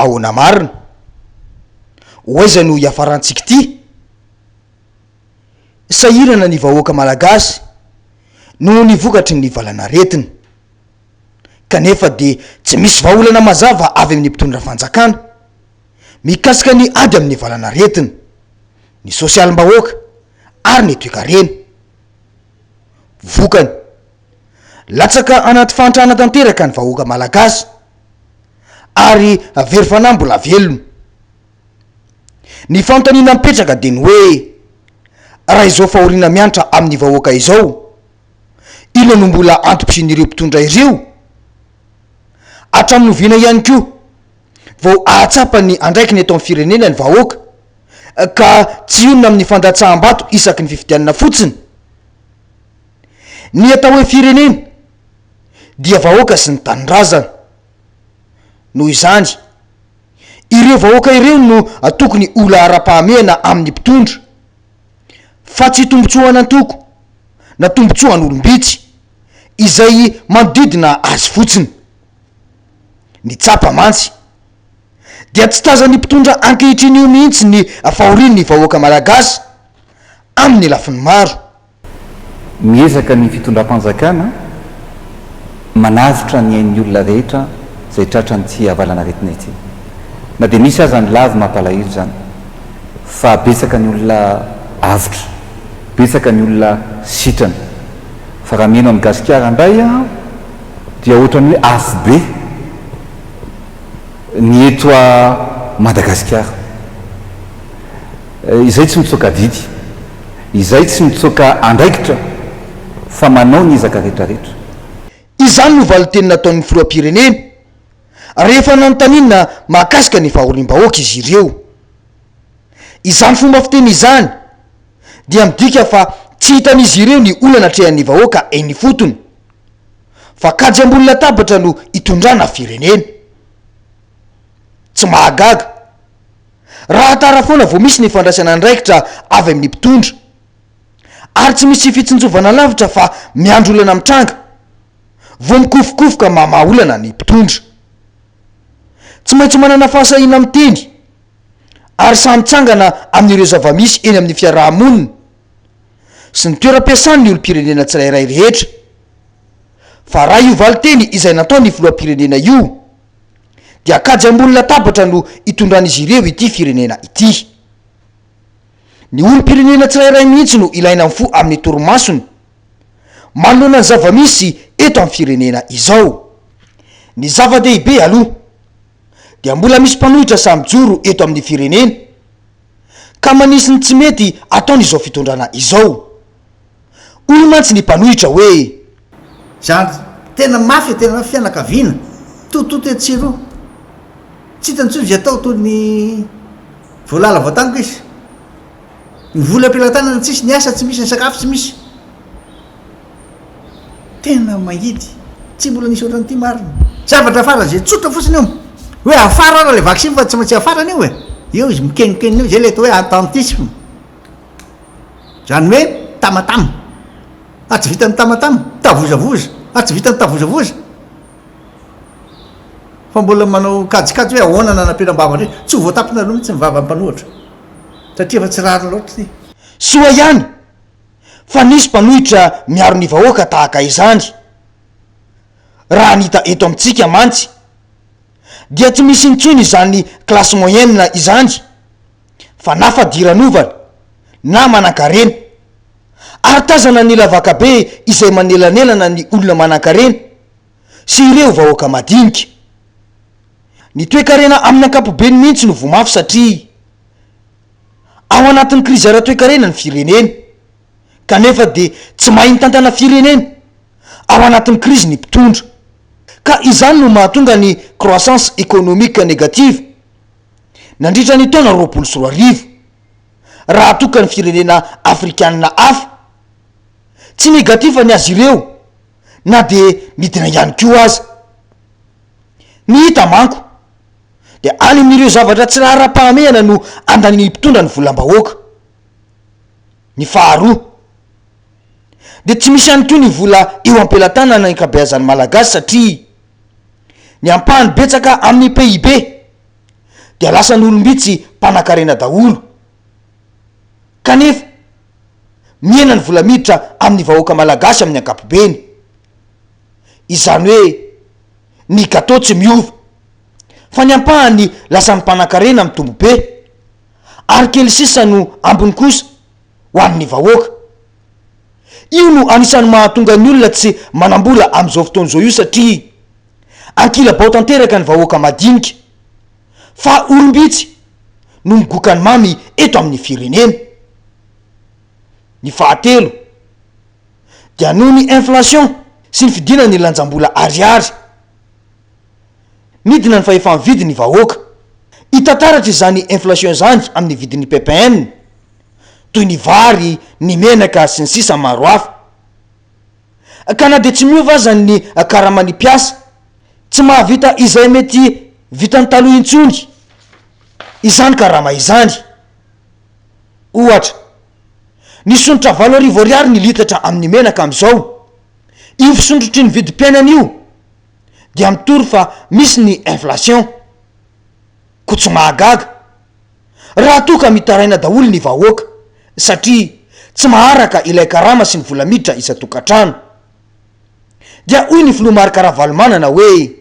Ahoana marina? Ho aiza no hiafarantsika ity? Sahirana ny vahoaka malagasy noho ny vokatry ny valanaretina. Kanefa dia tsy misy vahaolana mazava avy amin'ny mpitondra fanjakana mikasika ny ady amin'ny valanaretina, ny sosialim-bahoaka ary ny toekarena. Vokany, latsaka anaty fahantrana tanteraka ny vahoaka malagasy ary very fanahy mbola velona. Ny fanontaniana mipetraka dia ny hoe, raha izao fahoriana miantra amin'ny vahoaka izao, inona no mbola antom-pisian'ireo mpitondra ireo? Hatramin'ny oviana ihany koa vao hahatsapa ny andraikiny eto amin'ny firenena ny vahoaka ka tsy hionona amin'ny fandatsaham-bato isaky ny fifidianana fotsiny? Ny atao hoe firenena dia vahoaka sy ny tanindrazana. Noho izany, ireo vahoaka ireo no tokony ho laharam-pahamehana amin'ny mpitondra, fa tsy tombontsoan'antoko na tombontsoan'olom-bitsy izay manodidina azy fotsiny. Ny tsapa mantsy dia tsy tazan'ny mpitondra ankehitriny io mihitsy ny fahorian'ny vahoaka malagasy amin'ny lafiny maro. Miezaka ny fitondram-panjakana manavotra ny ain'ny olona rehetra izay tratran'ity havalan'aretina ity. Na dia misy aza ny lavo mampalahelo izany fa betsaka ny olona avotra, betsaka ny olona sitrana. Fa raha mihaino an'i Gasikara indray aho dia ohatran'ny hoe afobe ny eto Madagasikara. Izay tsy mitsoaka adidy, izay tsy mitsoaka andraikitra fa manao ny ezaka retraretra. Izany no valinteny nataon'ny filoham-pirenena rehefa nanontaniana mahakasika ny fahoriam-bahoaka izy ireo. Izany fomba fiteny izany dia midika fa tsy hitan'izy ireo ny olana atrehan'ny vahoaka eny ifotony, fa kajy ambony latabatra no itondrana firenena. Tsy mahagaga Raha tara foana vao misy ny fandraisana andraikitra avy amin'ny mpitondra. Ary tsy misy fitsinjovana lavitra fa miandry olana mitranga vao mikofokofoka mamaha olana ny mpitondra. Tsy maintsy manana fahasahiana miteny ary sahy mitsangana amin'ireo zava-misy eny amin'ny fiaraha-monina sy ny toeram-piasany ny olom-pirenena tsirairay rehetra. Fa raha io valinteny izay nataon'ny filoham-pirenena io dia kajy ambony latabatra no itondran'izy ireo ity firenena ity. Ny olom-pirenena tsirairay mihitsy no ilaina mifoha amin'ny torimasony manoloana ny zava-misy eto amin'ny firenena izao. Ny zava-dehibe aloha dia mbola misy mpanohitra sahy mijoro eto amin'ny firenena ka manisy ny tsy mety ataon'izao fitondrana izao. Hoy mantsy ny mpanohitra hoe. Zany tena mafy e, tena mafy fianakaviana, tototo etsy sy eroa, tsy hitany intsony izay atao toy ny voalala voatango izy, ny vola am-pelatanana tsisy, ny asa tsy misy, ny sakafo tsy misy, tena mangidy, tsy mbola nisy ohatran'ity marina, zavatra faran'izay tsotra fotsiny io, hoe afara ara ilay vaksiny fa tsy maintsy afarana io e, eo izy mikenokenona eo, izay ilay atao hoe attentisme. Izany hoe tamatama. Ary tsy vitan'ny tamatama, tavozavoza. Ary tsy vitan'ny tavozavoza. Fa mbola manao kajikajy hoe ahoana nanampenam-bava indray. Tsy ho voatampina mihitsy ny vavan'ny mpanohitra. Satria efa tsy rariny loatra ity. Soa ihany fa nisy mpanohitra miaro ny vahoaka tahaka izany. Raha ny hita eto amintsika mantsy dia tsy misy intsony izany classe moyenne izany. fa na fadiranovana na manankarena, ary tazana ny lavakabe izay manelanelana ny olona manankarena sy ireo vahoaka madinika. Ny toekarena amin'ny ankapobeny mihitsy no voa mafy satria ao anatin'ny krizy ara-toekarena ny firenena, kanefa dia tsy mahay mitantana firenena ao anatin'ny krizy ny mpitondra, ka izany no mahatonga ny croissance économique négative. nandritra ny taona 2020, raha toa ka ny firenena afrikanina hafa tsy negatif ny azy ireo na dia midina ihany koa aza. Ny hita manko dia any amin'ireo zavatra tsy raharaham-pahamehana no andanian'ny mpitondra ny volam-bahoaka. Ny faharoa dia tsy misy ihany koa ny vola eo am-pelatanana ankabeazan'ny Malagasy satria ny ampahany betsaka amin'ny PIB. dia lasan'olom-bitsy mpanankarena daholo. Kanefa, mihena ny vola miditra amin'ny vahoaka malagasy amin'ny ankapobeny. Izany hoe ny gâteau tsy miova, fa ny ampahany lasan'ny mpanankarena mitombo be, ary kely sisa no ambiny kosa ho an'ny vahoaka. Io no anisan'ny mahatonga ny olona tsy manam-bola amin'izao fotoana izao io satria ankilabao tanteraka ny vahoaka madinika fa olom-bitsy no migoka ny mamy eto amin'ny firenena. Ny fahatelo dia noho ny inflation sy ny fidinan'ny lanjam-bola ariary. Midina ny fahefa-mividy ny vahoaka. Hita taratra izany inflation izany amin'ny vidin'ny ppn, toy ny vary, ny menaka, sy ny sisa maro hafa. Ka na dia tsy miova aza ny karaman'ny mpiasa, tsy mahavita izay mety vitany taloha intsony izany karama izany. Ohatra, nisondrotra 8000 ariary ny litatra amin'ny menaka amin'izao. Io fisondrotry ny vidim-piainana io dia mitory fa misy ny inflation. Koa tsy mahagaga raha toa ka mitaraina daholo ny vahoaka satria tsy maharaka ilay karama sy ny vola miditra isan-tokantrano. Dia hoy ny filoha Marc Ravalomanana hoe.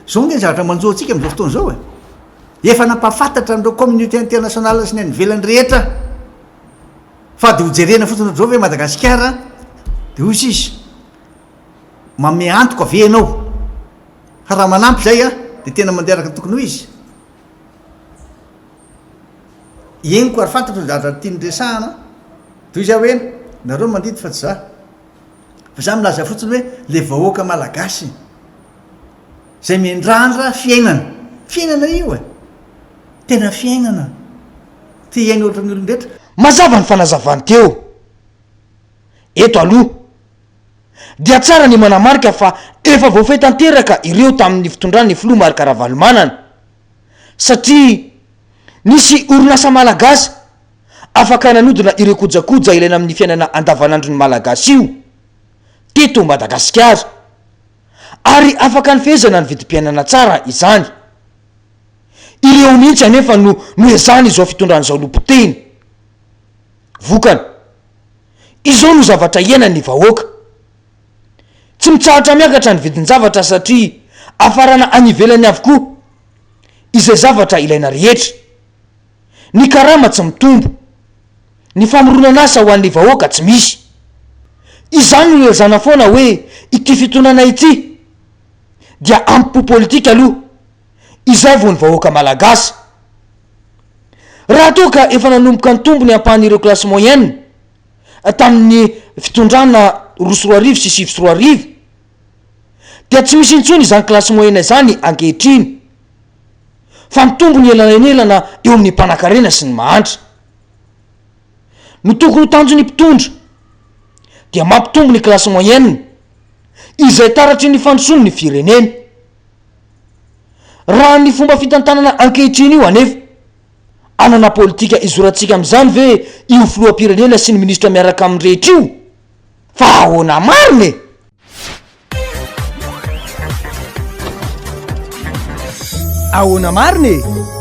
Zao nge ny zavatra manjo antsika amin'izao fotoana izao e! Efa nampahafantatra an'ireo communauté internationale sy ny any ivelany rehetra fa dia hojerena fotsiny ohatr'izao ve Madagasikara dia hoy sisa manome antoka ve ianao fa raha manampy izay a dia tena mandeha araka ny tokony ho izy? Henoko ary fantatro ny zavatra tiany resahana dia hoy izy aho hoe nareo mandidy fa tsy za fa za milaza fotsiny hoe le vahoaka malagasy Izay miandrandra fiainana. Fiainana io e! Tena fiainana. Te hiaina ohatran'ny olon-drehetra. Mazava ny fanazavany teo. Eto aloha dia tsara ny manamarika fa efa voafehy tanteraka ireo tamin'ny fitondran'ny filoha Marc Ravalomanana satria nisy orinasa malagasy afaka nanodina ireo kojakoja ilaina amin'ny fiainana andavanandron'ny malagasy io teto Madagasikara. Ary afaka nifehezana ny vidim-piainana tsara izany. Ireo mihitsy anefa no noezahana izao fitondrana izao nopotehina. Vokany, izao no zavatra iainan'ny vahoaka. Tsy mitsahatra miakatra ny vidin-javatra satria afarana any ivelany avokoa izay zavatra ilaina rehetra. Ny karama tsy mitombo. Ny famoronan'asa ho an'ny vahoaka tsy misy. Izany no ilazana foana hoe ity fitondrana ity dia ampo politika aloha izay vao ny vahoaka malagasy. Raha toa ka efa nanomboka nitombo ny ampahan'ireo classe moyenne tamin'ny fitondrana 2002 sy 2009 dia tsy misy intsony izany classe moyenne izany ankehitriny fa mitombo ny elanelana eo amin'ny mpanankarena sy ny mahantra. No tokony ho tanjon'ny mpitondra dia mampitombo ny classe moyenne izay taratry ny fandrosoany ny firenena. Raha ny fomba fitantanana ankehitriny io anefa, hanana politika hizorantsika amin'izany ve io filoham-pirenena sy ny minisitra miaraka aminy rehetra io? Fa ahoana marina e? Ahoana marina e?